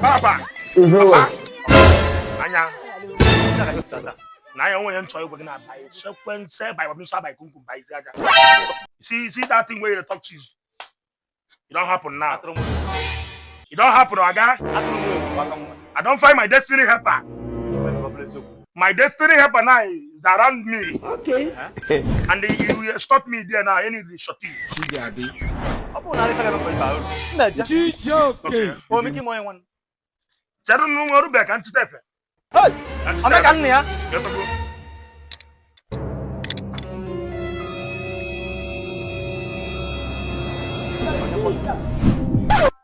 Papa. Papa. Anya. Na ya onwe ya nchọ ịgwa gị na by sequence by wabisa by kunkum by isi aja. See that thing where you dey talk cheese. It don't happen now. It don't happen, Oga. I don't find my destiny helper. My destiny helper now is around me. Okay. And you stop me there now. Any shorty. Ọ bụrụ na arịta ga-emekọ ibe uru. Mmeje. Okay. O mike ime onye nwanne. Chere nụ ọrụ ka nchite efe. Hey! Omeka nna ya.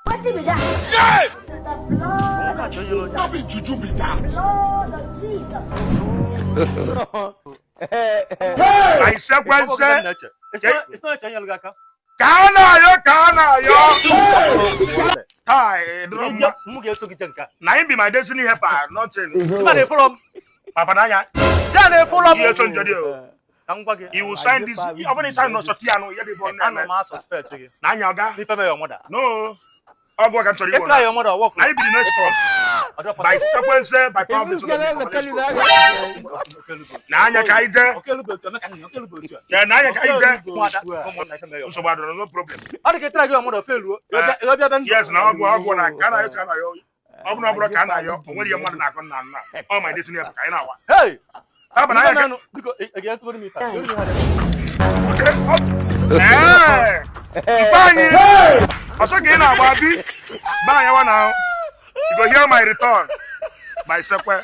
Wetin be that? Yeah! The blood of Jesus. No be juju be that. Blood of Jesus. By sequence. Eche nyelụ gị aka. Ka a na-ayọ ka a na-ayọ. Taa, ịdịrọ mma. Mụ ga-eso gị je nka. Na him be my destiny helper, nothing. Mba na-efolo m. Papa n'anya. Ya na-efolo m. Ihe so njọ dị o. Ka m gwa gị. He will sign this. Ọ bụrụ na ị sign nọ shọtị ya nụ, ya dị bụ Ana nne. m a suspect gị. N'anya ọga. N'ife mee your mother. No. Ọgwụ ka m chọrọ igbo Ịtry na. your mother work. Na him be the next one. By sequence, by power of the N'anya ka anyị jee. Ya n'anya ka anyị jee. Nsogbu adịrọ, no problem. Ọ dị ka ịtry gị your mother fail o. Ị bịa be ndụ. Yes, na ọgwụ ọgwụ na ka a na-ayọ ka a na-ayọ. Ọ bụrụ na ọ bụrụ ka a na-ayọ, o nwere ihe mmadụ na-akọ nna nna. Ọ my destiny helper ka anyị na-awa. Hey! Ọ bụ n'anya ka Biko, ị ga-esogoro m ife a. Okay. Ee! Mpe anyị! Ọsọ ka ị na-agba bi? Ba anya wa na. You go hear my return. By sekwe.